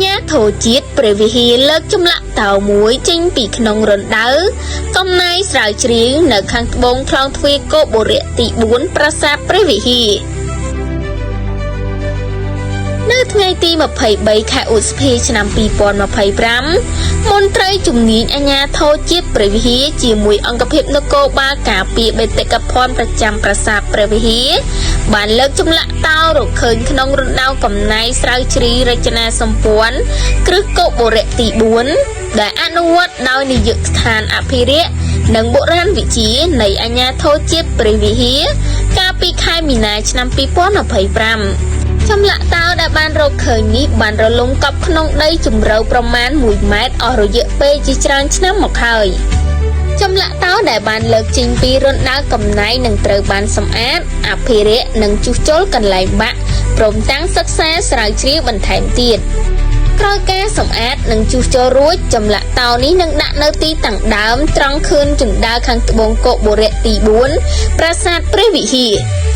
ជ្ញាធរជាតិព្រះវិហារលើកចម្លាក់តោមួយចេញពីក្នុងរណ្ដៅកំណាយស្រាវជ្រាវនៅខាងត្បូងខ្លោងទ្វារកោបុរៈទី4ប្រាសាទព្រះវិហារនៅថ្ងៃទី23ខែឧសភាឆ្នាំ2025មន្ត្រីជំនាញអាជ្ញាធរជាតិព្រះវិហារជាមួយអង្គភាពនគរបាលការពារបេតិកភណ្ឌប្រចាំប្រាសាទព្រះវិហារបានលើកចម្លាក់តោរកឃើញក្នុងរណ្ដៅកំណាយស្រាវជ្រាវរចនាសម្ព័ន្ធគ្រឹះកោបុរៈទី4ដែលអនុវត្តដោយនាយកដ្ឋានអភិរក្សនិងបុរាណវិទ្យានៃអាជ្ញាធរជាតិព្រះវិហារកាលពីខែមីនាឆ្នាំ2025ចម្លាក់តោដែលបានរកឃើញនេះបានរលំកប់ក្នុងដីជម្រៅប្រមាណ1ម៉ែត្រអស់រយៈពេលជាច្រើនឆ្នាំមកហើយចម្លាក់តោដែលបានលើកចេញពីរណ្ដៅកំណៃនឹងត្រូវបានសម្អាតអភិរក្សនិងជួសជុលកន្លែងបាក់ព្រមទាំងសិក្សាស្រាវជ្រាវបន្ថែមទៀតក្រោយការសម្អាតនិងជួសជុលរួចចម្លាក់តោនេះនឹងដាក់នៅទីតាំងដើមត្រង់ខឿនជណ្ដើរខាងត្បូងកោបុរៈទី4ប្រាសាទព្រះវិហារ។